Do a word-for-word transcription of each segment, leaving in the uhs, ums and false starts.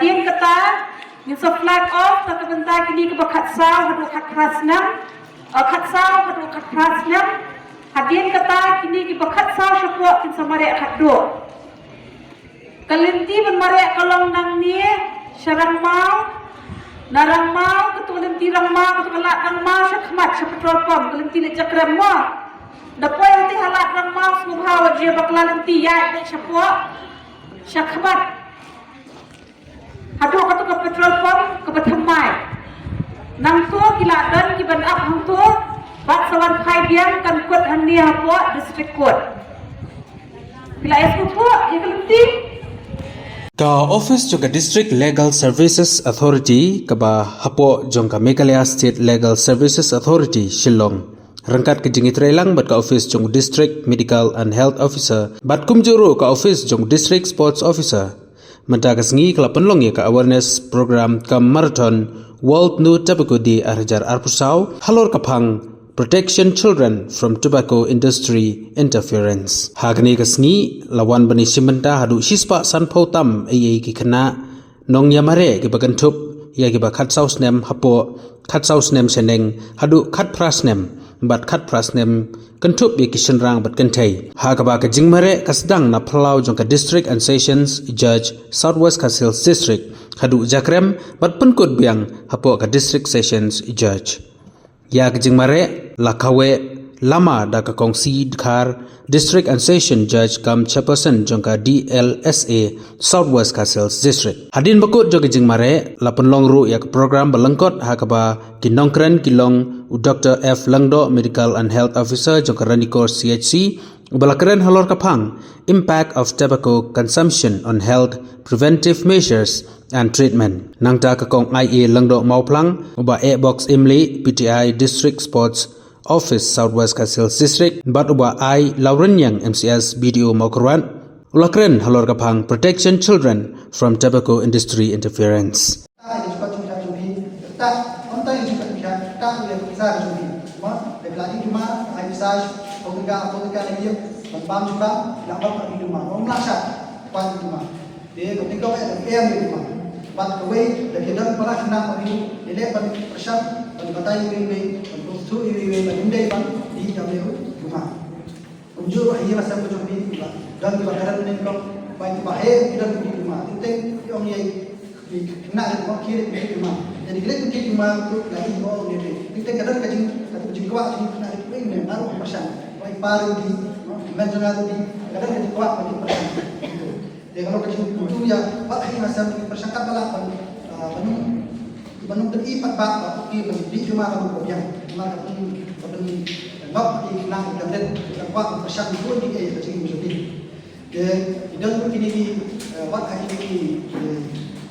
Hadien kata, ngin sa flag off na ka bynta kine kiba khatsaw haduh khatphra snem. Uh, khatsaw haduh khatphra snem. Hadien kata, kine kiba khatsaw shapoh kin sa mareh khatduh. Ka lynti ban mareh ka long nangne sha Rangmaw. Na Rangmaw, kato ka lynti Rangmaw, kato ka lad Rangmaw sha khmat sha petrol pump, ka lynti leit jakrem mo. Da poi hangtei ha lad Rangmaw, sngewbha wat ju bakla lynti, ïaid beit shapoh, sha khmat. Haduh kato ka petrol pump kaba thymmai. Nangto ki la don kiban ap hangto, bad sa wan phai biang kan kut hangne hapoh District Court. Ki la ïa sngewthuh ïa ka lynti. Ka office jong ka District Legal Services Authority kaba hapoh jong ka Meghalaya State Legal Services Authority, Shillong, ryngkat ka jingïatreilang bad ka office jong District Medical and Health Officer bad kumjuh ruh ka office jong District Sports Officer, mynta ka sngi ka la pynlong ïa ka awareness program ka Marathon World No Tobacco Day ar hajar arphew saw halor ka phang Protection Children from Tobacco Industry Interference. Ha kane ka sngi la wan ban ïashim bynta haduh shispah sanphew tam eiei ki khynnah nongïamareh kiba kynthup ïa kiba khatsaw snem hapoh, khatsaw snem shaneng haduh khatphra snem, bad khatphra snem kynthup ïa ki shynrang bad kynthei. Ha kaba ka jingmareh ka sdang na phyllaw jong ka District and Sessions Judge, South West Khasi Hills District, haduh jakrem bad pynkut biang hapoh ka District Sessions Judge. Ïa ka jingmareh la kaweh lama da ka Kong C. Dkhar, District and Session Judge cum Chairperson jong ka D L S A South West Khasi Hills District. Hadien ba kut jong ka jingmareh la pynlong ruh ïa ka program ba lyngkot ha kaba ki nongkren ki long u Doctor F Lyngdoh, Medical and Health Officer jong ka Ranikor C H C, uba la kren halor ka phang Impact of Tobacco Consumption on Health, Preventive Measures and Treatment. Nangta ka Kong I A Lyngdoh Mawphlang, uba eh Box Imli, P T I District Sports Office South West Khasi Hills District, bad uba ai Lauren Yang, M C S, B D O Mawkyrwat, u la kren halor ka phang Protection Children from Tobacco Industry Interference. Te ka nyngkong eh da em ïa duma. Bad kawei da ki don para khynnah ba ri ïaleh ban pyrshang ban batai ïa iwei iwei, ban pyrthuh ïa iwei iwei ba ym dei ban dih ïa u duma. Kumjuh ruh ha ïing ha sem ka jong phi ba don kiba kren ne kong ba kiba heh ki don ki dih duma. Teng teng ki ong ïa ki khynnah ki ong ki dih duma. Ïa ki dih duma ruh la ïoh ïa ki. Teng teng ka don ka jing, ka jingkwah ki khynnah ki ong ne nga ruh pyrshang. Ba i pa ruh dih, men jong nga ruh dih. Ka don ka jingkwah ba ki pyrshang. Te ka long ka jingkyntu ïa wat ha ïing ha sem ki pyrshang katba lah ban, ah, ban ym, ban ym pyni pat ba ki ban dih duma ka long ka biang. Namar ka pyn, ka pynngop ïa ki khynnah ki khynnah ka kwah ban pyrshang bun ki ei ka jingim jong ki. Te ki don ruh kine ki, eh, wat ha kine ki, eh,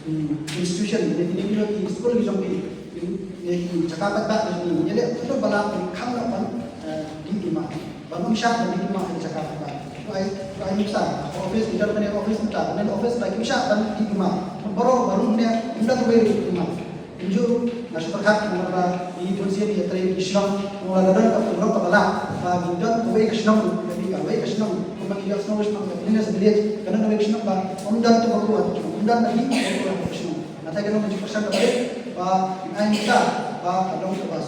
ki institution, kine ki, ki skul ki jong ki, ki, ki jaka pat ba ki jong ki. Ïa leh ki don ba lah ban kham lah ban, eh, dih duma. Ban ym shah ban dih duma ha ki jaka ba. To ai, to ai nuksa. Office, ki don kane office mynta, kane office ba kim shah ban dih duma. Baroh baroh ne ym don kawei dih duma. Kumjuh nga shu pyrkhat namar ba i bun sien ïatrei ki shnong, nga la don ka pynrok kaba lah ba ki don kawei ka shnong, kawei ka shnong. Kumba ngi ïohsngew shnong ka Cleanliness Village, ka don kawei ka shnong ba ym don tobacco ha ka shnong, ym don ba dih tobacco ha ka shnong. Nga tharai ka long ka jingpyrshang kaba rit ba ai nuksa ba ka long kaba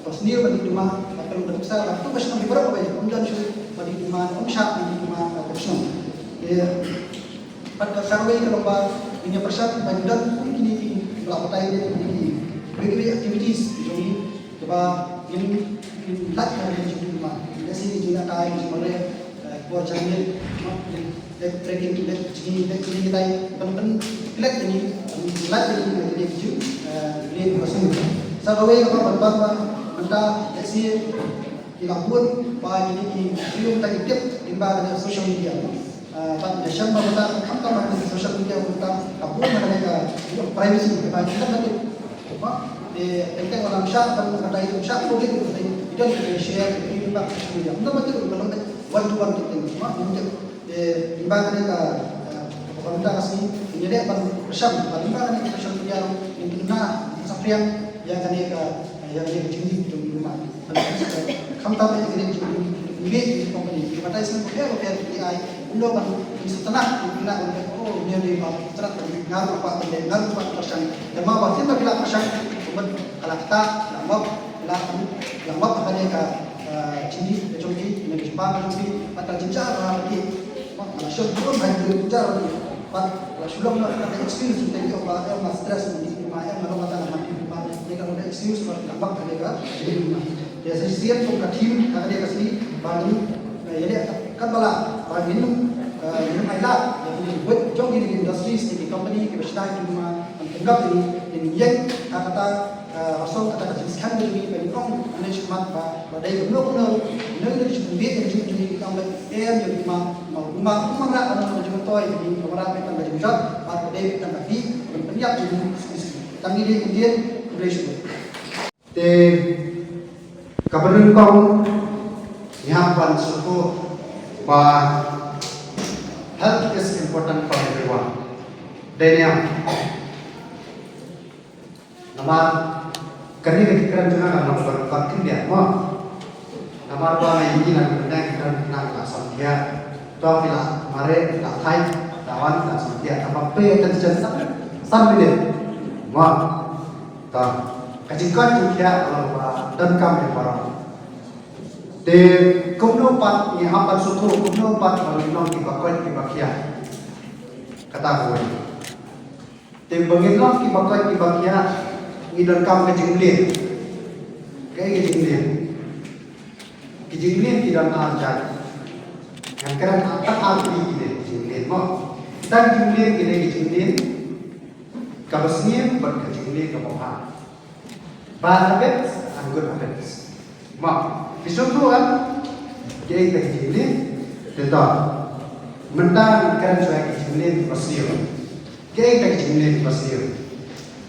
Kaba sniew ban dih duma, ba ka long ka nuksa ba tu ka shnong ki baroh kawei, ym don shuh ba dih duma, ym shah ban dih duma ka shnong. Te pat ka sa kawei ka long ba ngin ïa pyrshang ba ngin don kum kine ki ba la batai ne kine ki regular activities ki jong ngi kiba ngin, ngin lait na ka jingdih duma. Lehse ki jingïatai ki jingmareh, eh, por janmiet, no, leh trekking, leh jingïatai, ban, ban, leh jingïatai, leh jingïatai, leh jingïatai, eh, leh jingïatai. Sa kawei ka ban, ban, ban, mynta, lehse, ki la bun, ba, ki, ki, ki, mynta ki tip, lyngba ka social media, no. Eh, ban, da shem ba mynta, khamtam ba ka social media, mynta, ka bun, ba ka, ka, privacy, ba, ki, ba, ki, ba, eh, teng teng ba lam shah, ban, ban, ban, shah, public, ban, ban, share, ki, ba, social media. Mynta, ba, ki, ba, ban, one to one, teng teng, no, mynta, Te lyngba kane ka, ka, ka bynta ka sngi, ngin ïa leh ban pyrshang, ba lyngba kane ka social media ruh, ngin pynbna, ngin saphriang ïa kane ka, ïa kane ka jingdih jong u duma. Khamtam ïa kane ka jingdih jong u duma. Ngi ki company ki advertisement ko pher ko pher ki ai. Kumno ban ki sutana ki kena ban, oh, ngi ni ba trat ban ngar ba ban de ngar ba pyrshang. Te ma ba tin ba ki la pyrshang kumno ka la kata la map la la map ha ne ka, eh, jingdih ka jong ki ne ka jingpang ka jong ki, ba ka jingjar ba ki. Ma ka la shon bun ha jingjar ba ki. Ba ka la shu long na ka experience te ki ong ba em la stress ni ma em la long ka ta na ma ki ma ne ka long experience ba la map ha ne ka jingdih ma. Te sa shisien kum ka theme ha kane ka sngi ba ngin, eh, ïaleh katba lah ba ngin, eh, ngin ai lad ïa kine ki buit jong kine ki industries, kine ki company kiba shna ïa kine ki, eh, pynbeit ïa kine, ngin ïeng ha kata, eh, rasong kata ka jingskhem jong ngi ba ngin ong ha kane shakhmat ba, ba dei kumno kumno, kumno kumno ka jingpynbeit jong ngi, jong ngi ki company em jong ngi ma, ma, ma, ma, ma, ma, ma, jong toi jong ngi, ma, ma, ma, ma, jong jot, ba dei tang ka dei, ban pynïap jong ngi, sngi sngi. Tang kine ki ktien, khublei shibun. Te kaba nyngkong ngi hap ban sngewthuh ba health is important for everyone. Dei ne em? Namar kane ka jingkren jong nga ka long ban ban khyndiat mo. Namar ba nga ïohi na ka bynta ka kren na ka samthiah. To ki la mareh, ki la thait, la wan, ki la samthiah. Tangba pay attention san, san minit. Mo. Ta, ka jingkoit jingkhiah ka long ba donkam ïa baroh. Te kumno pat ngi hap ban sngewthuh, kumno pat ba ngin long kiba koit kiba khiah. Kata kawei. Te ba ngin long kiba koit kiba khiah, ngi donkam ka jingmlien. Kaei ka jingmlien? Ki jingmlien ki don ar jait. Ngan kren tang ar tylli ki dei ki jingmlien mo. Kita ki jingmlien ki dei ki jingmlien kaba sniew bad ka jingmlien kaba bha. Bad habits and good habits. Mo, phi sngewthuh em? Kiei kita ki jingmlien? Te to. Mynta ngan kren shuwa ki jingmlien kiba sniew. Kiei kita ki jingmlien kiba sniew?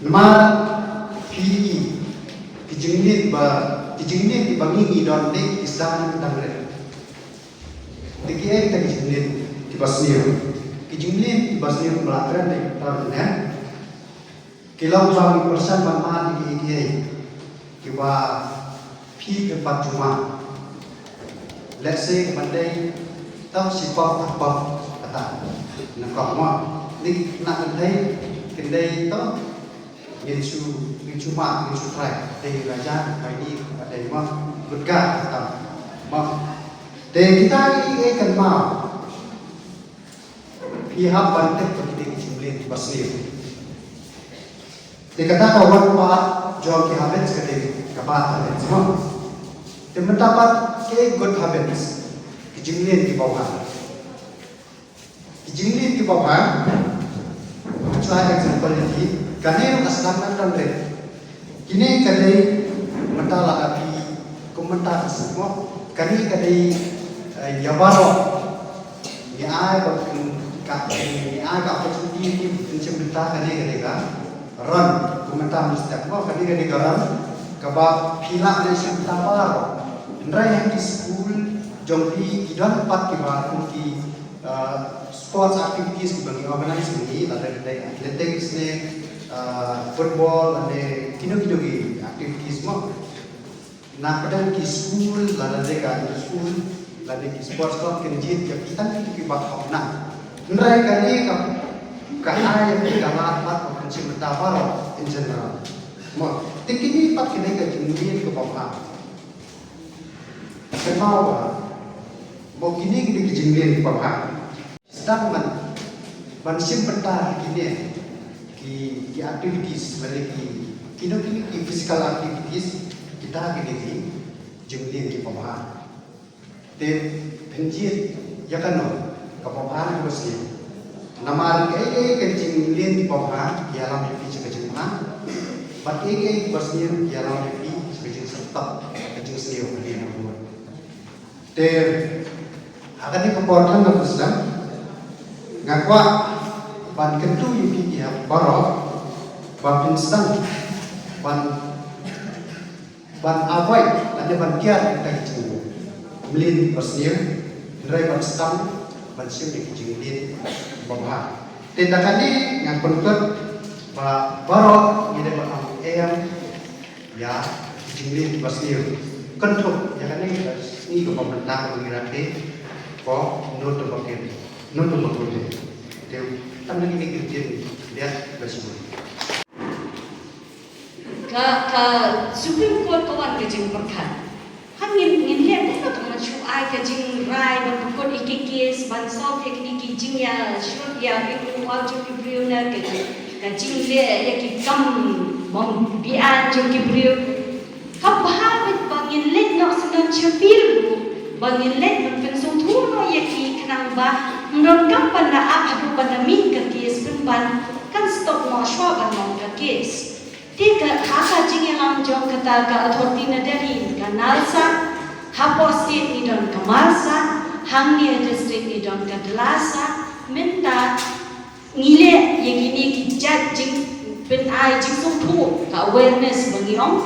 Namar phi ki jingmlien ba, ki jingmlien kiba ngi ngi don dei ki sdang dang rit. Te kiei kita ki jingmlien kiba sniew? Ki jingmlien kiba sniew ba la kren dei kita ne. Ki long ba ngi pyrshang ban mad ïa kiei kiei kiba phi phi pat jumah. Let's say ka ban dei tang shi pop ar pop kata. Nyngkong mo. Ni na kan dei kan dei tang ngin shu, ngin shu mad, ngin shu try. Dei raja, bai ni, ka dei mo. Gutka kata. Mo. Te kita kiei kiei kan mad. Phi hap ban tip ba ki dei ki jingmlien kiba sniew. Te kata ka wan pat jong ki habits ka dei ka bad habits mo. Te mynta pat ki good habits, ki jingmlien kiba bha. Ki jingmlien kiba bha. Shuwa example ïa ki, kane ruh ka sdang dang dang rit. Kine ka dei mynta lada phi kum mynta ka suk mo. Kane ka dei, eh, ïa baroh. Ngi ai ba kin ka, ngi ai ka opportunity ki kin shim bynta kane ka dei ka run. Kum mynta mynstep mo kane ka dei ka run. Kaba phi lah ban shim bynta baroh. Hynrei ha ki skul jong phi ki don pat kiba kum ki, eh, sports activities kiba ngi organize ngi, lada dei athletics ne, ah, football ne, kino kino ki activities mo. Na pdeng ki school, lada dei ka inter school, lada ki sports club kin jied ïa ki tang ki kiba hok na. Hynrei kane ka, ka ai ïa ki ka lad pat ba kan shim bynta baroh in general. Mo, te kine pat kine ka jingmlien kaba bha. Kynmaw ba mo kine kine ki jingmlien kiba bha. Sdang ban, ban shim bynta ha kine ki, ki activities lane ki, kino kino ki physical activities, kita ki dei ki jingmlien kiba bha. Te phin jied ïa kano kaba bha ne kaba sniew? Namar kaei kaei ka jingmlien kiba bha ki ïalam ïa phi sha ka jingbha, bad kaei kaei kaba sniew ki ïalam ïa phi sha ka jingsngewthuh, ka jingsniew kane na bun. Te ha kane ka por tang ka pyrshang nga kwah ban kyntu ïa phi ïa baroh ba phin sdang ban, ban avoid lane ban kiar ïa ka jingmlien ba sniew, hynrei ban sdang ban shim ïa ka jingmlien ba bha. Te da kane nga pynpeit ba baroh ngi dei ban ong em ïa ki jingmlien kiba sniew. Bynta ïa kane ka sngi kaba mynta kaba ngi rakhe ko Notable Day. Notable Day. Te tam na kine ki ktien biang ba shu. Ka, ka Supreme Court ka wan ka jingpyrkhat. Hangin ngin leh kumno tang ban shu ai ka jingrai ban pynkut ïa ki case ban solve ïa kine ki jingïashut ïa ki umwal jong ki briew na ka, ka jingleh ïa ki kam bym biang jong ki briew. Ka bha beit ba ngin leit noh sngewsih sha field ruh ba ngin leit ban pynsngewthuh noh ïa ki khnang ba ym don kam ban da ap haduh ban da mih ka case pynban kan stop noh shuwa ban long ka case. Te ka ha ka jingïalam jong kata ka authority na Delhi ka NALSA, hapoh state ngi don ka MALSA, hangne district ngi don ka DLASA, mynta ngi leh ïa kine ki jait jingpynai jingsngewthuh ka awareness ba ngi ong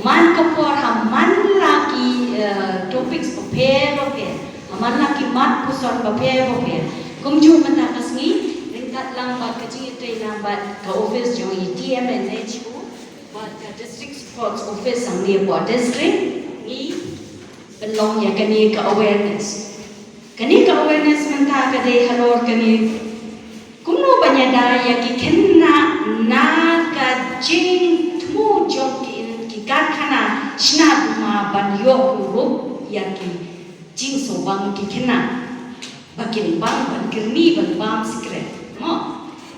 man ka por ha man la ki eh, topics bapher bapher, ha man la ki mat puson bapher bapher. Kumjuh mynta ka sngi ryngkat lang bad ka jingïatrei lang bad ka office jong i T M N H U bad ka District Sports Office hangne hapoh district ngi pynlong ïa kane ka awareness. Kane ka awareness mynta ka dei halor kane kumno ban ïada ïa ki khynnah na ka jingthmu jong ki, ki karkhana shna duma ban ïoh ruh ïa ki jingsngewbang ki khynnah ba kin bang ban kyrni ban bam sikret. Mo.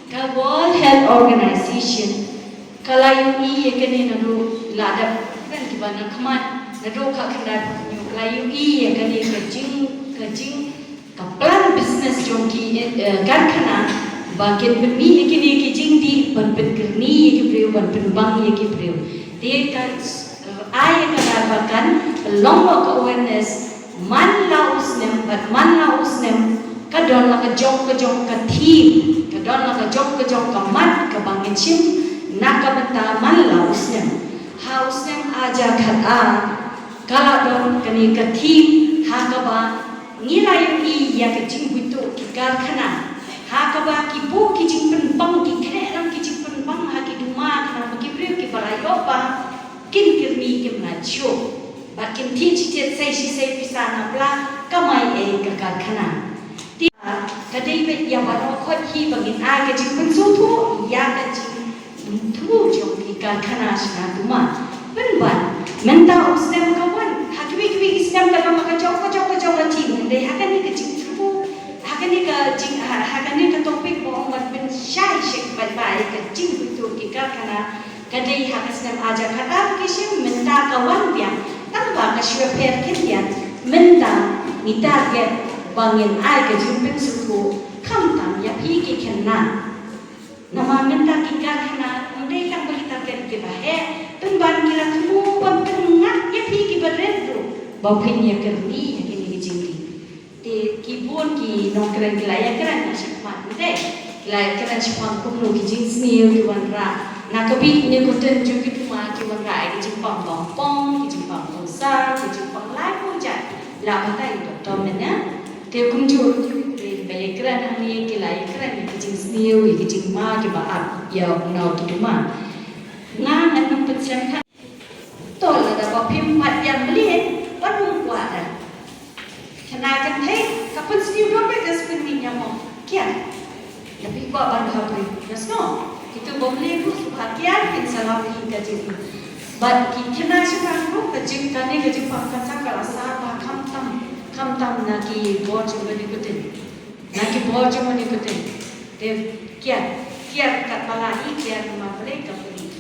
Ka World Health Organization ka la ïohi ïa kane naduh la dep kren kiba na khmat naduh ka khyndai phew hynñiew ka la ïohi ïa kane ka jing ka jing ka plan business jong ki eh, karkhana ba kin pynmih ïa kine ki jingdih ban pynkyrni ïa ki briew ban pynbang ïa ki briew. Te ka eh, ai ïa ka lad ba kan pynlong ka awareness man la u snem bad man la u snem ka don la ka jong ka jong ka theme, ka don la ka jong ka jong ka mat kaba ngin shim na ka bynta man la u snem. Ha u snem ar hajar khat ar ka la don kane ka theme ha kaba ngi la ïohi ïa ka jingbuit ki karkhana ha kaba ki buh ki jingpynbang, ki khreh lang ki jingpynbang ha ki duma khnang ba ki briew kiba la ïoh bam kin kyrni kim la shuh. Bad kin thied shi thied sei shi sei pisa na pla kamai ei ka karkhana. Te ka dei beit ïa baroh khoit hi ba ngin ai ka jingpynsngewthuh ïa ka jingthmu jong ki karkhana shna duma. Pynban mynta u snem ka wan ha kiwei kiwei ki snem ka long ka jong ka jong ka jong ka jing. Hynrei ha kane ka jingthmu ha kane ka jing ha, ha kane ka topic ba ong ban pynshai shek bad ba ïa ka jingpynthut ki karkhana. Ka dei ha ka snem ar hajar khat ar ki shim mynta ka wan biang tang ba ka shu pher khyndiat mynta ngi target ba ngin ai ka jingpynsngewthuh khamtam ïa phi ki khynnah. Namar mynta ki karkhana ym dei tang ba ki target kiba heh pynban ki la thmu ban pynngat ïa phi kiba rit ruh ba phin ïa kyrni ïa kine ki jingdih. Te ki bun ki nongkren ki la ïakren na shakhmat, ym dei? Ki la ïakren shaphang kumno ki jingsniew ki wanrah na ka bynta ne ka ktien jong ki duma, ki wanrah ïa ki jingpang bam pong, ki jingpang pungsar, ki jingpang lai pung jait. La batai doktor mynne. Te kumjuh te ba ïakren hangne ki la ïakren ïa ki jingsniew ïa ki jingma kiba ap ïa u nau ki duma. Nga ngan ym pynslem khan. To lada ba phim pat ïa mlien, wat ym kwah da. Kane kan thei ka pynsniew dong ka spin ni nya mo. Kian. Lada phi kwah ban ha pri. Yes no. Kitu ba mlien ruh shu pha kian kin salam hi ka jing. Bad ki khynnah shu kan ruh ka jing kane ka jingpang ka sa ka la sa ba khamtam khamtam na ki bor jong kane ka ding. Na ki bor jong kane ka ding. Te kian kian kat ba la i kian ma Blei ka pynïaid.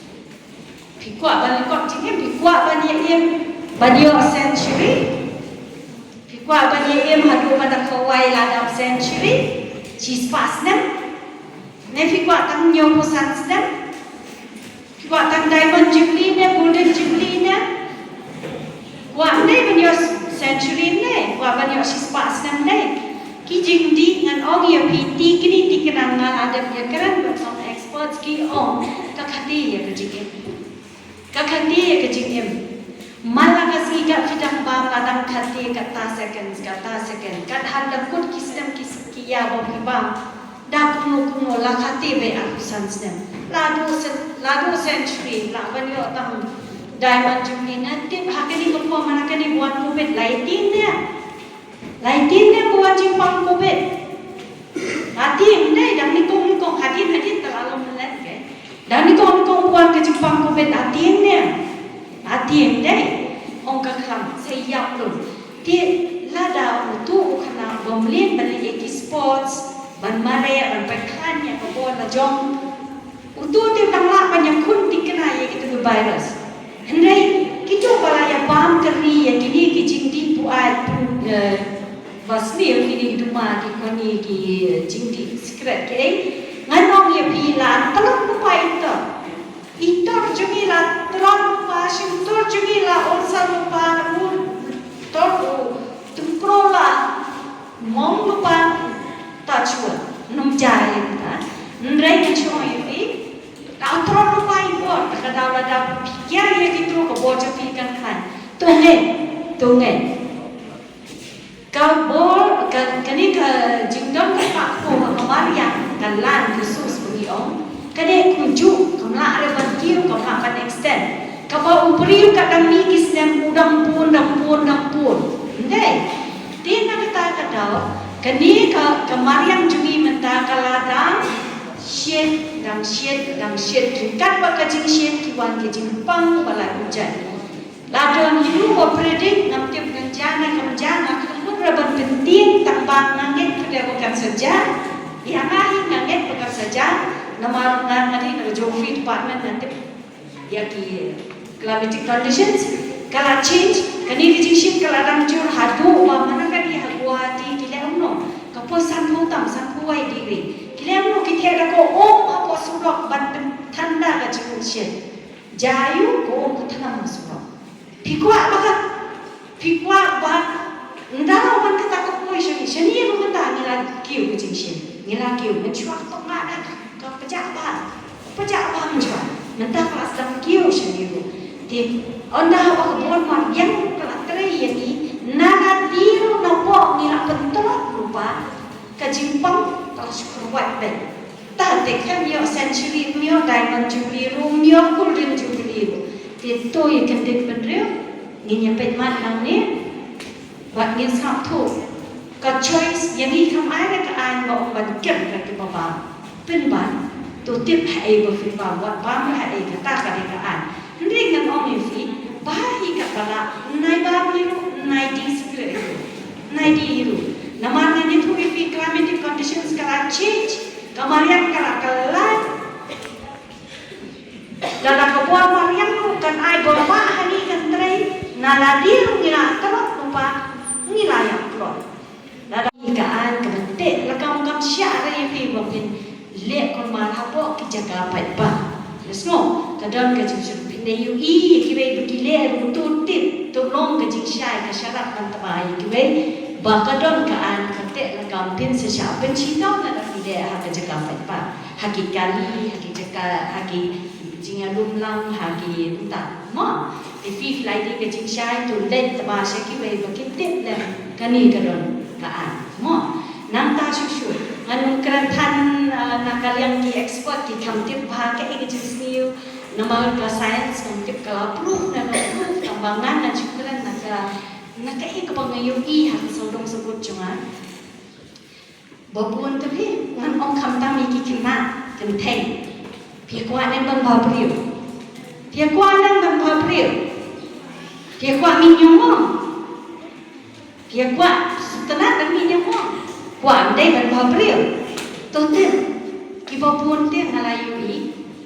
Phi kwah ban leh kot jingim, phi kwah ban ïa im ban ïoh century. Phi kwah ban ïa im haduh ban da khawai la dap century. Shispah snem. Ne phi kwah tang hynñiewphew san snem. Phi kwah tang diamond jubilee ne golden jubilee ne. Kwah ne ban ïoh century ne, kwah ban ïoh shispah snem ne. Ki jingdih ngan ong ïa phi, ti kine ti kine nga la dep ïakren bad some experts ki ong ka khati ïa ka jingim. Ka khati ïa ka jingim. Man la ka sngi ka phi dang bam la dang khati kata second, kata second. Kat hap da kut ki snem ki ki ïa ba phi bam. Da kumno kumno la khati beit arphew san snem. La duh sen, la duh century, la ban ïoh tang Diamond Jubilee, nga tip ha kane ka por, mana kane ba wan covid, lai tieng ne. Lai tieng ne ba wan jingpang covid. Lai tieng ne, dang nyngkong nyngkong, hadien hadien te la long mynta ke. Dang nyngkong nyngkong ba wan ka jingpang covid, lai tieng ne. Lai tieng ne. Ong ka khlam, sa ïap lum. Te lada uto u khynnah bym leh ban leh ïa ki sports, ban mareh, ban pyrkhat ïa ka bor la jong, uto te u dang lah ban ïakhun thikna ïa kito ki virus. Hynrei kito ba la ïa bam kyrni ïa kine ki jingdih buaid, eh, ba sniew, kine ki duma, ki koni, ki jingdih sikret kiei. Ngan ong ïa phi, la tlot lypa i tor. I tor jong ngi la tlot lypa, shyntur jong ngi la orsal lypa, u tor u tyngkro la mong lypa, touch wood, ym jia ïa kata. Hynrei ngan shu ong ïa phi, la tlot lypa i bor, te ka daw lada phi kiar ïa kito, ka bor jong phi kan khlaiñ. To ngeit, to ngeit. Ka bor, ka, kane ka jingdon ka pakpor ha ka mariang, ka lan ka sus ba ngi ong. Ka dei kumjuh, kam lah re ban kiew, kam lah ban extend. Kaba u briew ka dang mih ki snem u dang bun, dang bun, dang bun. Ym dei. Te na kata ka daw, kane ka, ka mariang jong ngi mynta ka la dang shit, dang shit, dang shit. Ryngkat bad ka jingshit ki wan ki jingpang ba la u jait. La don hi ruh ba predict, ngam tip ngan jia ne kam jia, nga khlem mut re ban pyntieng, tang ba nga ngeit pyrthei ba kan sa jia. Ïa nga hi nga ngeit ba kan sa jia. Namar nga, nga dei na ka geography department, nga tip ïa ki climatic conditions. Ka la change, kane ka jingshit ka la dang jur haduh ba mana kane ha Guwahati ki leh kumno, ka poi sanphew tam, sanphew wei degree. Ki leh kumno, ki theh da ka um hapoh surok ban pynthanda ka jingshit. Jia ïa u, ka um ka thnam ha surok. Phi kwah ba ka, phi kwah ba, ynda la wan kata ka poi shane, shane ruh mynta ngi la kiew ka jingshit. Ngi la kiew, mynshuwa ka tong nga da ka pjah ba, pjah ba mynshuwa. Mynta ka la sdang kiew shane ruh. Te ynda ba ka bor mariang ruh ka la trei ïa ngi, na lade ruh napoh ngi la pyntlot lypa, ka jingpang ka la shu kyrwat beit. Te te khlem ïoh century, ym ïoh diamond jubilee ruh, ym ïoh golden jubilee ruh. Te to ïa kyndit bynriew, ngin ïa peit mat nangne. Bad ngin sngap thuh. Ka choice, ïa ngi kam ai re ka aiñ ba ong ban kem ka kiba bam. Pynban, to tip haei ba phin bam, wat bam haei, kata ka dei ka aiñ. Hynrei ngan ong ïa phi, ba hi katba lah, nai bam hi ruh, nai dih sikret hi ruh. Nai dih hi ruh. Namar ngan ïathuh ïa phi, climatic conditions ka la change, ka mariang ka la kylla. Lada ka bor mariang ruh kan ai bor ba ha ngi kan trei, na lade ruh ngi la tlot lypa, ngi la ïa tlot. Lada ngi ka aiñ kaba teh lakam, kam shah re ïa phi ba phin leh kulmar hapoh ki jaka paidbah. Ïa sngew, ka don ka jingsngewsih, phin ïohi ïa kiwei ba ki leh ruh to tip, to long ka jingshai, ka sharap ban tba ïa kiwei. Ba ka don ka aiñ ka teh lakam, phin sa shah pynshitong lada phi leh ha ka jaka paidbah. Ha ki kali, ha ki jaka, ha ki jingïalum lang, ha ki mynta. Mo, te phi phi la ïohi ka jingshai, to leit tba sha kiwei ba ki tip lem kane ka don ka aiñ. Mo, nangta shuh shuh ngan ym kren than, ah, na ka liang ki expert ki kham tip bha kaei ka jingsniew. Namar ka science ngam tip ka la proof ne kam proof, tangba ngan, ngan shu kren na ka, na kaei kaba nga ïohi ha ka sawdong sawkun jong nga. Ba bun te phi, ngan ong khamtam ïa ki khynnah kynthei. Phi kwah ne ban bhabriew? Phi kwah ne ban bhabriew? Phi kwah mih ñiewmong? Phi kwah sngewtynnat ban mih ñiewmong? Kwah ym dei ban bhabriew. To tip, kiba bun te nga la ïohi,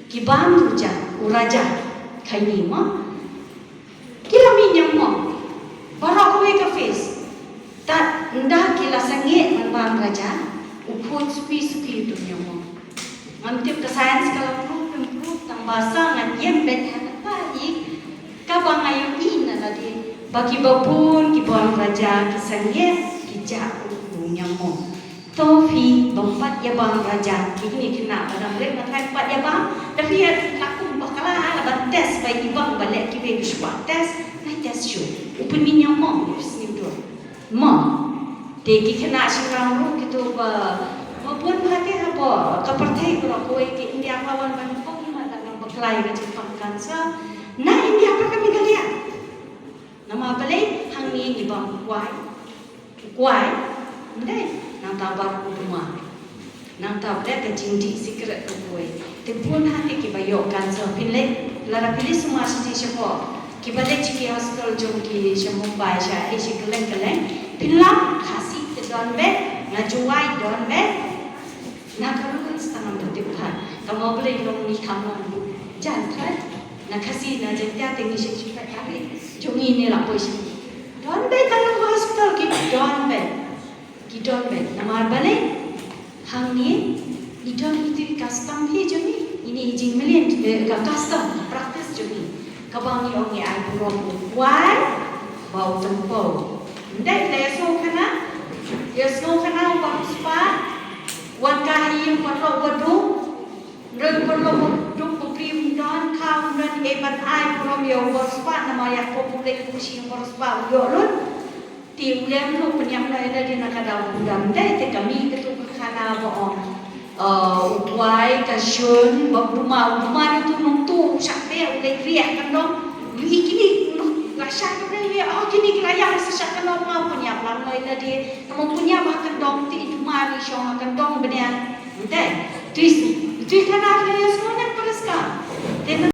ki bam u raja, u raja. Khaini mo. Ki la mih ñiewmong. Baroh kawei ka phase. Tad ynda ki la sangeh ban bam raja, u khuid suki suki uto u ñiewmong. Ngam tip ka science ka la proof, proof, tangba sa ngan ïeng beit ha kata hi. Kaba nga ïohi na lade, ba kiba bun ki bam raja ki sangeh, ki jah u, u ñiewmong. To phi bym pat ïa bam raja, kine ki khynnah ba dang rit, nga tharai pat ïa bam. Da phi ïa la kum bakla la ban test, ba i bang ba leh kiwei, phi shu kwah test, nai test shuh. U pynmih ñiewmong, u sniew dur. Mo. Te ki khynnah shynrang ruh kito ba, ba bun bha te hapoh ka pyrthei baroh kawei, ki India ka wan ban khong, i mat la nang bakla ïa ka jingpang cancer. Na India pat ka Meghalaya. Namar balei hangne ngi bam u kwai. U kwai. Ym dei, nangta bam u duma. Nangta bret ka jingdih sikret ka kawei. Te bun ha te kiba ïoh cancer phin leit. Lada phi leit sumar sha sha pok. Kiba leit sha ki hospital jong ki sha Mumbai sha eh sha kylleng kylleng. Phin lap Khasi te don beit, na Jowai don beit. Na ka ruh kan stang am da tip khat. Ka mawblei long ni kam long bu. Jan khat. Na Khasi na Jaintia te ngi shim shim khat kari. Jong ngi ne la poi shim. Don beit ka long hospital ki don beit. Ki don beit. Namar balei. Hangne. Ni don itu i custom hi jong ngi. Ini i jingmlien ka custom practice jong ngi. Kaba ngi ong ngi ai burom u kwai. Ba u tympew. Ndai te so kana. Ïa sngewkana u ba riewspah, wan ka ha ïing paralok ba duk, ren paralok ba duk ba prim don kha, ren eh ban ai burom ïa u ba riewspah, namar ïa ko pule u shi u ba riewspah u ïoh lut. Te u lem lut pynïap noh ïa lade na ka daw u dam dei te ka mih katu ka khana ba ong. Uh, u kwai ka shun ba u duma, u duma ri tu nong tu u shak te u leng riak kan dong. Yu i kini la shak ka ri, oh kini ki la ïam sa shak kan dong ma pynïap lang noi la de. Ka mo pynïap ha kan dong ti duma ri shong ha kan dong bnian. Ente. Tui tui kana ka ri sno ne peraska. Te na